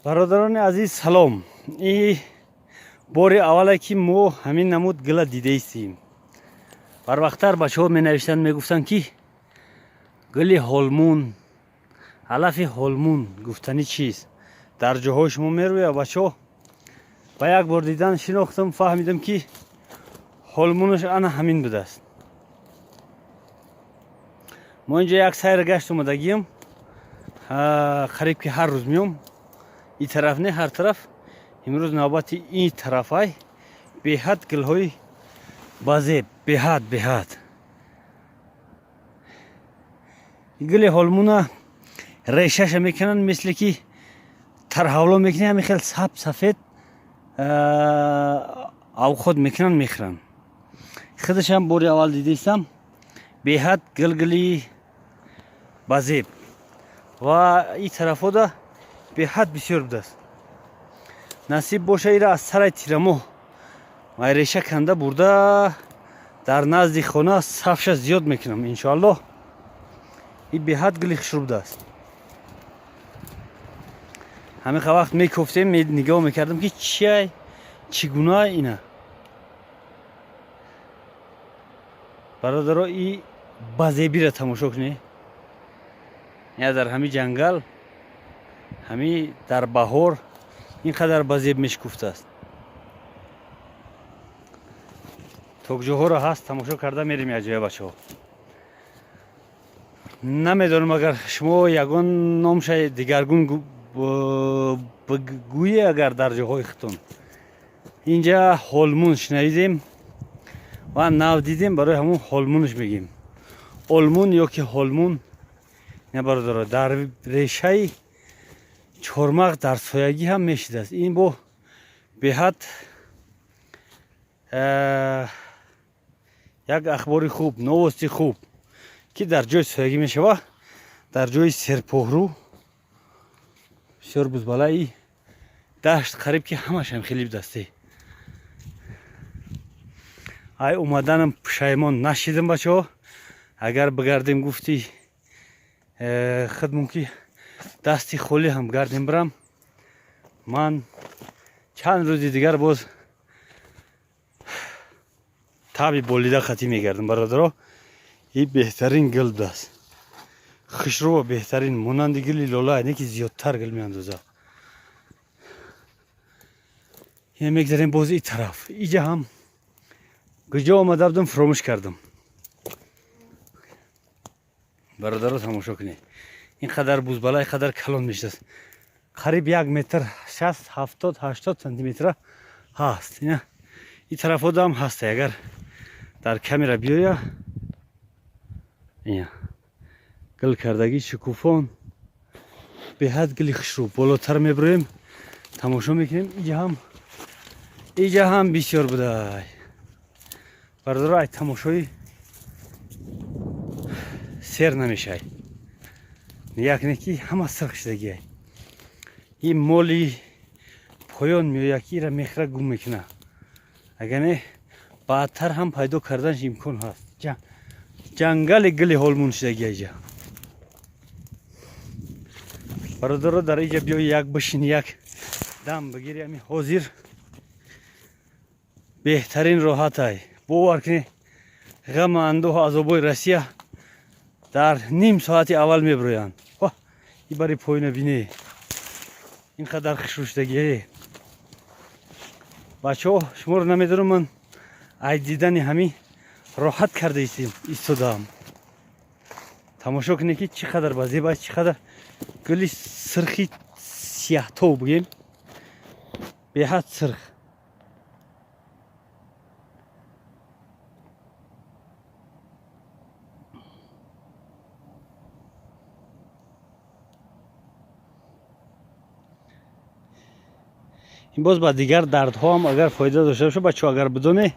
Бародарони азиз, салом. И бори аввале, ки мо ҳамин намуд гила дидаистем. Барвақттар бачаҳо менавиштанд, мегуфтанд, ки гули ҳолмун, алафи ҳолмун гуфтанӣ чист, дар ҷоҳои шумо мерӯя, бачаҳо? Ба як бор дидан шинохтам, фаҳмидам, ки ҳолмунаш ана ҳамин будааст. Мо инҷо як сайр гашт омадагием, қариб ки ҳар рӯз меом ин тараф, не ҳар тараф. Имрӯз навбати ин тарафай. Беҳад гулҳои базеб, беҳад, беҳад. Гули ҳолмуна решаша мекунанд, мисле ки тарҳавло мекунӣ, ҳамин хел саб сафед авход мекунанд, мехӯранд. Худашам бори аввал дидаистам. Беҳад гулгули базеб ва ин тарафода беҳад бисёр будааст. Насиб боша, ира аз сараи тирамоҳ реша канда бурда, дар назди хона сафша зиёд мекунам, иншоаллоҳ. И беҳад гули хушрӯ будааст. Ҳамин вақт мекофтем, нигоҳ мекардам, ки чиай, чӣ гуна ина. Бародаро, и базебира тамошо кунед. Я дар ҳами ҷангал, ҳами дар баҳор ин қадар базеб мешкуфтааст. Токҷоҳоро ҳаст, тамошо карда мерем якҷоя, бачаҳо. Намедонам, агар шумо ягон номша дигаргун бигӯе, агар дар ҷоҳои худтон. Инҷа ҳолмун шунавидем ва нав дидем, барои ҳамун ҳолмунаш мегӯем, олмун ё ки ҳолмун. Ина, бародаро, дар решаи чормағз дар соягӣ ҳам мешидааст. Ин бо беҳад як ахбори хуб, новости хуб, ки дар ҷои соягӣ мешава, дар ҷои серпоҳрӯ. Бисёр бузбалаи дашт, қариб ки ҳамашам хеле будасте. Ай омаданам пушаймон нашидам, бачаҳо. Агар бигардем, гуфти худ, мумкин дасти холӣ ҳам гардем бирам. Ман чанд рӯзи дигар боз таби болида хатӣ мегардам. Бародаро, и беҳтарин гул будааст, хушрӯ, беҳтарин, монанди гули лола, не ки зиёдтар гул меандозад. Ина мегзарем боз и тараф. Иҷа ҳам куҷо омада будам, фуромӯш кардам. Бародаро, тамошо кунед, ин қадар бузбала, ин қадар калон мешудааст, қариб 1 метр 60, 70, 80 сантиметра ҳаст. Ина ин тарафодам ҳаста, агар дар камера биёя. Ина гул кардагӣ, шукуфон, беҳад гули хушрӯ. Болотар мебироем, тамошо мекунем. Иҷа ҳам бисёр будай, бародаро. Ай тамошои сер намешай. Як не ки ҳама сирх шудагиай. Ин моли поён меояд, ки ира мехра, гум мекуна. Агар не, баъдтар ҳам пайдо карданаш имкон ҳаст. Ҷангали гули ҳолмун шудагиай иҷа, бародаро. Дар иҷа биёи, як бишини, як дам бигири, ами ҳозир беҳтарин роҳатай. Бовар кунед, ғаму андӯҳу азобои Россия дар ним соати аввал мебироянд. И бари поёна бине, ин қадар хушрӯшдагие. Бачаҳо, шуморо намедонам, ман ай дидани ҳамин роҳат карда истодаам. Тамошо кунед, ки чӣ қадар базеб аст, чӣ қадар гули сирхи сияҳтоб бигем, беҳад сирх. Ин боз ба дигар дардҳоам агар фоида дошта боша, бачаҳо, агар бидоне,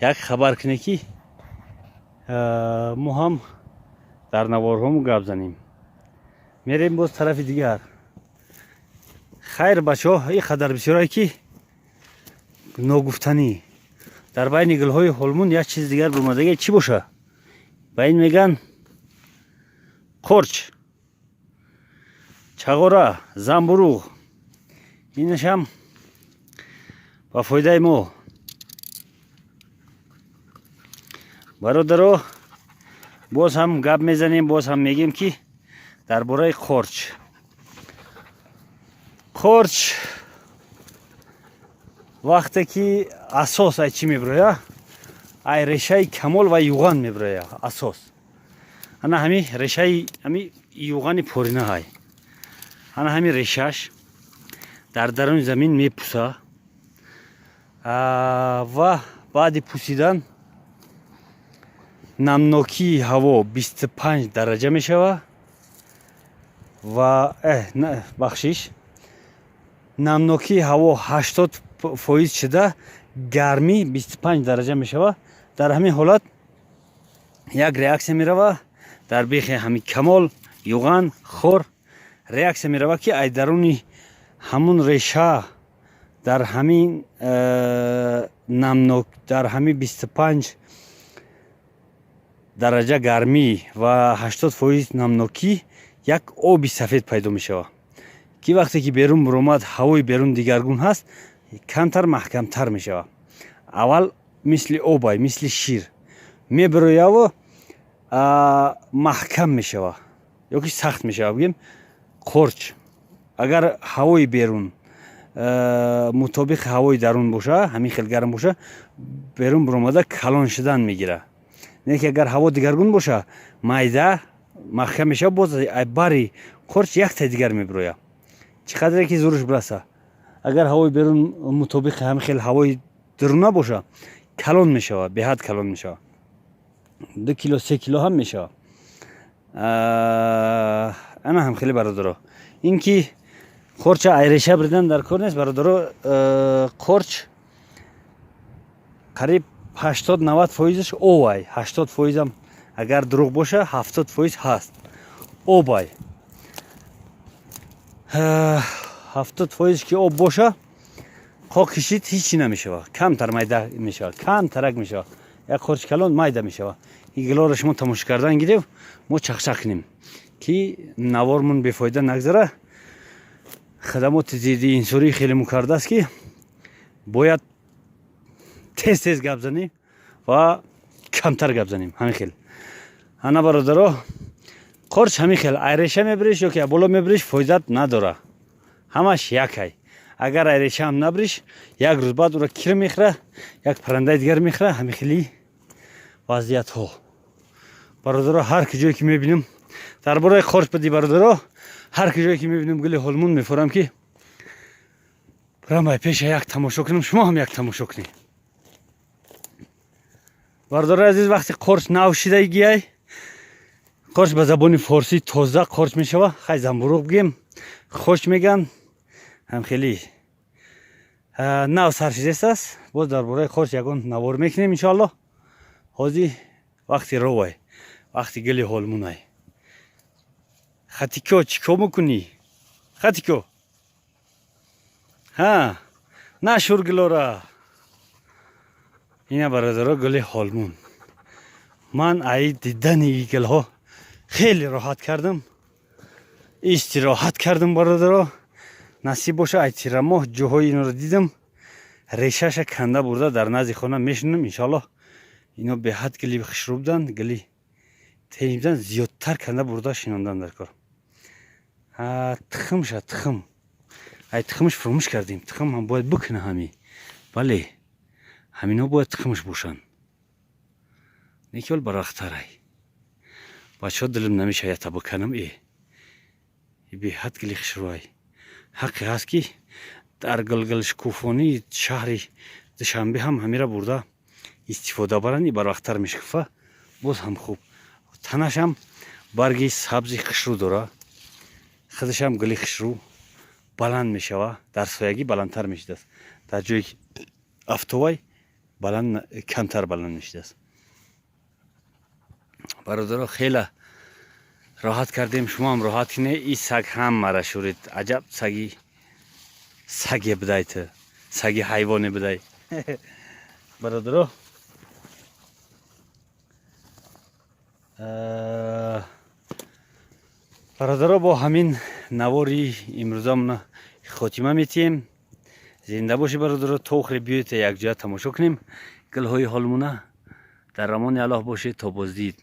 як хабар кунед, ки мо ҳам дар наворҳомо гап занем. Мерем боз тарафи дигар. Хайр, бачаҳо, ин қадар бисёрае, ки ногуфтанӣ. Дар байни гулҳои ҳолмун як чизи дигар бумадаге, чӣ боша? Ба ин меган қурч, чағора, замбуруғ. Инашам ба фоидаи мо. Бародаро, боз ҳам гап мезанем, боз ҳам мегем, ки дар бораи қорч. Қорч вақте ки асос ай чӣ мебироя? Ай решаи камол ва юған мебироя асос. Ана ҳами решаи ҳами юғани поринаҳай. Ана ҳами решаш дар даруни замин мепуса ва баъди пусидан намнокии ҳаво 25 дараҷа мешава ва бахшиш, намнокии ҳаво 80% шуда, гармӣ 25 дараҷа мешава. Дар ҳамин ҳолат як реаксия мерава дар бехи ҳами камол, юған, хор. Реаксия мерава, ки ай даруни ҳамун реша дар ҳамин намнок, дар ҳамин 25 дараҷа гармӣ ва 80% намнокӣ як оби сафед пайдо мешавад, ки вақте ки берун буромад, ҳавои берун дигаргун ҳаст, камтар маҳкамтар мешавад. Аввал мисли обай, мисли шир мебирояву маҳкам мешавад ё ки сахт мешавад. Бигем, қорч агар ҳавои берун мутобиқи ҳавои дарун боша, ҳамин хел гарм боша, берун буромада калон шудан мегирад. Не ки агар ҳаво дигаргун боша, майда маҳкам мешавад. Боз бари қорч яктай дигар мебирояд, чӣ қадре ки зуруш бираса. Агар ҳавои берун мутобиқи ҳамин хел ҳавои даруна боша, калон мешавад, беҳад калон мешавад, 2 кило, 3 кило ҳам мешавад. Ана ҳам хеле, бародаро, ин ки қорча ай реша бридан дар кор нест, бародаро. Қорч қариб 80-90 фоизаш овай, 80%-ам агар дурӯғ боша, 70% ҳаст обай. 70% ки об боша, қоқ кишид, ҳичи намешавад, камтар майда мешавад, камтарак мешавад. Як қорчи калон майда мешавад. Ин гилоро шумо тамошо кардан гирев, мо чақчақ кунем, ки навормон бефоида нагзара. Хадамоти зидди инсурӣ хеле мукардааст, ки бояд тез тез гап занем ва камтар гап занем. Ҳамин хел. Ана, бародаро, қорч ҳамин хел: ай реша мебириш ё ки боло мебириш, фоидат надора, ҳамаш якай. Агар ай решаам набириш, як рӯз баъд ура кир мехӯра, як паррандаи дигар мехӯра. Ҳамин хели вазъиятҳо, бародаро. Ҳар ки ҷое ки мебинем, дар бораи қорч биди, бародаро, ҳар ки ҷое ки мебинем, гули ҳолмун мефурам, ки бирам пеша як тамошо кунам, шумо ҳам як тамошо кунед. Бародарои азиз, вақти қорч нав шидагиай, қорч ба забони форсӣ тоза қорч мешава, хай, замбуруғ бигем, хош меган, ҳам хеле нав сар шидааст. Боз дар бораи қорч ягон навор мекунем, иншоалло. Ҳозир вақти ровай, вақти гули ҳолмунай. Хатико, чӣ кор мекунӣ, Хатико? Ҳа, нашур гулора. Ина, бародаро, гули ҳолмун. Ман ай дидани и гулҳо хеле роҳат кардам, истироҳат кардам, бародаро. Насиб боша, ай тирамоҳ ҷоҳои инро дидам, решаша канда бурда, дар назди хона мешинам, иншоаллоҳ. Ино беҳад гули хушрӯ буданд, гули тенҷ буданд, зиёдтар канда бурда шинондан дар кор. Тухмша, тухм, ай тухмаш фуромӯш кардем. Тухм ҳам бояд бикуна ҳами. Бале, ҳамино бояд тухмаш бошанд. Неки ҳол барвақттарай, бачаҳо, дилам намешавад биканам. Беҳад гули хушрӯай. Ҳаққе ҳаст, ки дар гулгулшукуфонии шаҳри Душанбе ҳам ҳамира бурда истифода баранд. Барвақттар мешукуфа, боз ҳам хуб. Танашам барги сабзи хушрӯ дора, худашам гули хушрӯ, баланд мешава, дар соягӣ баландтар мешидааст, дар ҷое ки афтовай баланд, камтар баланд мешидааст. Бародаро, хела роҳат кардем, шумо ҳам роҳат кине. И саг ҳамара шурид. Аҷаб саги, саге будай ту, саги ҳайвоне будай. Бародаро, бародаро, бо ҳамин навори имрӯзамона Хотима метиҳем. Зинда бошед, бародаро. То охире биёед, якҷоя тамошо кунем гулҳои ҳолмуна. Дар амони Аллоҳ бошед, то боздид.